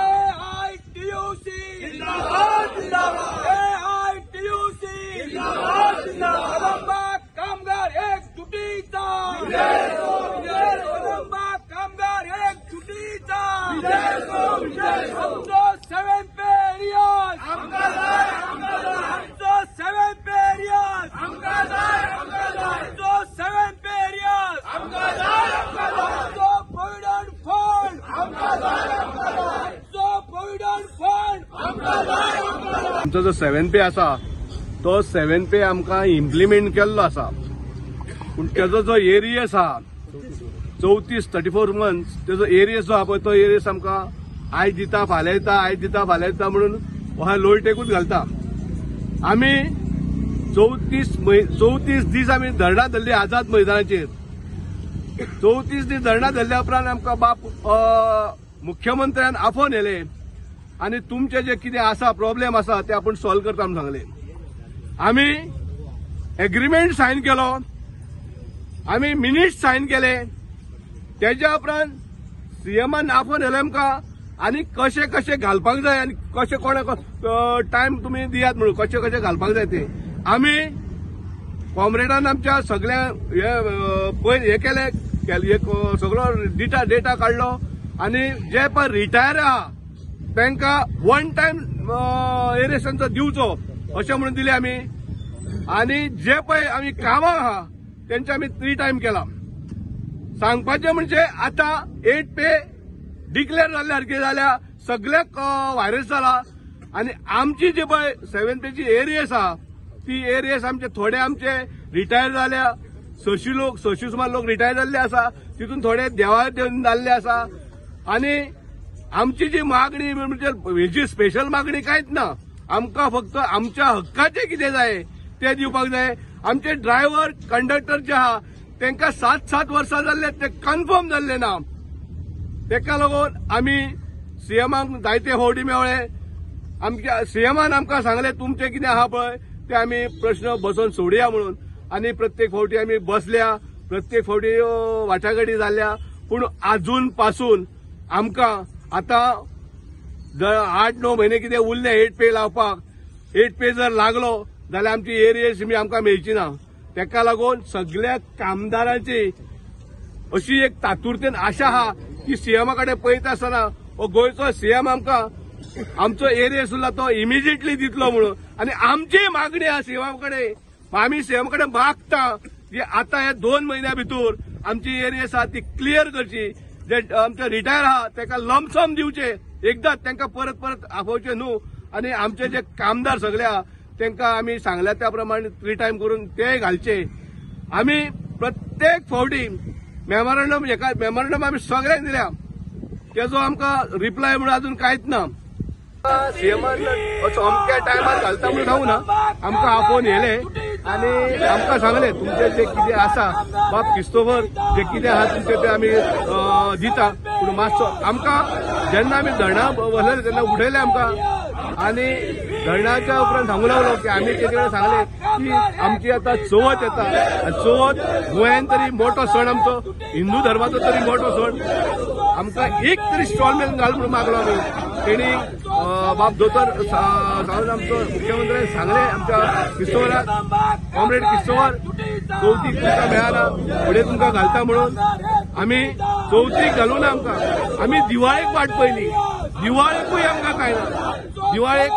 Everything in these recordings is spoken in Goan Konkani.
एआईटीयूसी जिंदाबाद जिंदाबाद, एआईटीयूसी जिंदाबाद जिंदाबाद। कदंबा कामगार एकजुटीचा, कदंबा कामगार एकजुटीचा, आमचो 7 पे एरियर्स, आमचो 7 पे एरियर्स, आमचो 7 पे एरियर्स, आमचो प्रोव्हिडंट फंड, आमचो प्रोव्हिडंट फंड। आमचो जो 7 पे आसा तो 7 पे आमकां इम्प्लिमेंट केल्लो आसा, पूण तेजो जो एरियस आहा 34 34 मंथ्स तेजो एरियस जो आहा पळय तो एरियस आमकां आयज दिता फाल्यां येता, आयज दिता फाल्यां येता म्हणून हो लोळटेकूच घालता। आमी 34 दीस आमी धरणां धरली आझाद मैदानाचेर। 34 दीस धरणां धरल्या उपरांत आमकां बाप मुख्यमंत्र्यान आफोवन येले आनी तुमचे जे कितें आसा प्रॉब्लेम आसा ते आपूण सॉल्व करता म्हणून सांगले। आमी एग्रीमेंट सायन केलो, आमी मिनिट्स सायन केले, तेज्या उपरांत सीएमान आफोवन येले आमकां आनी कशें कशें घालपाक जाय आनी कशें कोणाक टायम तुमी दियात म्हणून कशें कशें घालपाक जाय ते आमी कॉम्रेडान आमच्या सगळ्या हे पयर हे केले, सगळो डेटा काडलो आनी जे पळय रिटायर आहा तांकां वन टायम एरियसांचो दिवचो अशें म्हणून दिले आमी, आनी जे पळय आमी कामाक आहा तेंचे आमी 3 टायम केला। सांगपाचें म्हणजे आतां 8 पे डिक्लेअर जाल्ल्या सारकी जाल्या, सगळ्याक व्हायरस जाला आनी आमची जी पळय 7 पेची एरियस आहा ती एरियस आमचे थोडे आमचे रिटायर जाल्या, 600 लोक 600 सुमार लोक रिटायर जाल्ले आसा, तितून थोडे देवा जाल्ले आसा। आनी आमची जी मागणी म्हणजे हेजी स्पेशल मागणी कांयच ना, आमकां फक्त आमच्या हक्काचें कितें जाय तें दिवपाक जाय। आमचे ड्रायव्हर कंडक्टर जे आहा तांकां 7-7 वर्सां जाल्ले ते कन्फर्म जाल्ले ना, तेका लागून आमी सीएमाक जायते फावटी मेळ्ळे। आमच्या सीएमान आमकां सांगलें तुमचें कितें आहा पळय ते आमी प्रश्न बसोवन सोडया म्हणून, आनी प्रत्येक फावटी आमी बसल्या, प्रत्येक फावटी वाटाघाटी जाल्या, पूण आजून पासून आमकां आतां 8-9 म्हयने कितें उरले 8 पे लावपाक, 8 पे जर लागलो जाल्यार आमची एरियस बी आमकां मेळची ना। तेका लागून सगळ्या कामदारांची अशी एक तातुरतेन आशा आहा की सीएमा कडेन पळयता आसतना हो गोंयचो सीएम आमकां आमचो एरियस उरला तो इमिजिएटली दितलो म्हणून, आनी आमची मागणी आहा सीएमा कडेन, आमी सीएमा कडेन मागता की आतां ह्या 2 म्हयन्या भितर आमची एरियस आहा ती क्लियर करची, जे आमचे रिटायर आहा तेका लमसम दिवचे, एकदांच तांकां परत परत आफोवचे न्हू, आनी आमचे जे कामदार सगळे आहा तांकां आमी सांगल्या त्या प्रमाणे 3 टायम करून ते घालचे। आमी प्रत्येक फावटी मेमोरंडम एका मेमोरंडम आमी सगळ्यांक दिल्या, तेजो आमकां रिप्लाय म्हणून अजून कांयच ना। सीएमान असो अमक्या टायमार घालता म्हणून सांगू ना, आमकां आफोवन येले आनी आमकां सांगलें तुमचें जें कितें आसा बाब क्रिस्तोफर जें कितें आहा तुमचें तें आमी दिता, पूण मातसो आमकां जेन्ना आमी धरणां बसले तेन्ना उठयलें आमकां आनी धरणाच्या उपरांत सांगू लागलो की आमी तेजे कडेन सांगलें की आमची आतां चवथ येता आनी चवथ गोंयान तरी मोठो सण, आमचो हिंदू धर्माचो तरी मोठो सण, आमकां एक तरी स्टॉल मेरेन घाल म्हणून मागलो आमी। तेणी बाब दोतोर सांगून आमचो मुख्यमंत्र्यान सांगलें आमच्या क्रिस्तोफराक, कॉम्रेड क्रिस्तोफर चवथीक तुमकां मेळना फुडें तुमकां घालता म्हणून, आमी चवथीक घालूं ना आमकां, आमी दिवाळेक वाट पळयली, दिवाळेकूय आमकां कांय ना। दिवाळेक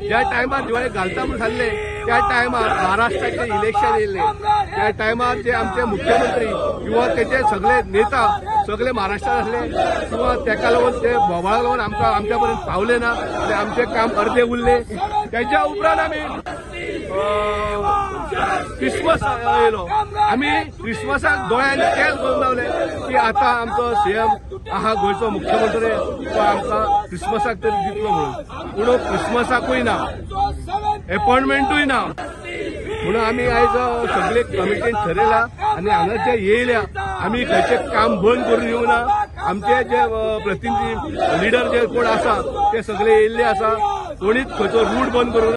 ज्या टायमार दिवाळेक घालता म्हणून सांगलें त्या टायमार महाराष्ट्राचें इलेक्शन येयल्लें, त्या टायमार जे आमचे मुख्यमंत्री किंवा तेचे सगळे नेता सगळे महाराष्ट्रात आसले किंवा तेका लागून ते बोवाळाक लागून आमकां आमच्या पर्यंत पावले ना आनी आमचें काम अर्दे उरलें। तेज्या उपरांत आमी क्रिसमस येयलो, आमी क्रिसमसाक दोळ्यांनी तेल करून रावले की आतां आमचो सीएम आहा गोंयचो मुख्यमंत्री तो आमकां क्रिसमसाक तरी दितलो म्हणून, पूण क्रिसमसाकूय ना, एपॉयंटमेंटूय ना। म्हणून आमी आयज सगळे कमिटीन ठरयला आनी हांगा जे येयल्या आमी खंयचें काम बंद करून येवना, आमचे जे प्रतिनिधी लिडर जे कोण आसा ते सगळे येयल्ले आसा, कोणीच खंयचो रूट बंद करूं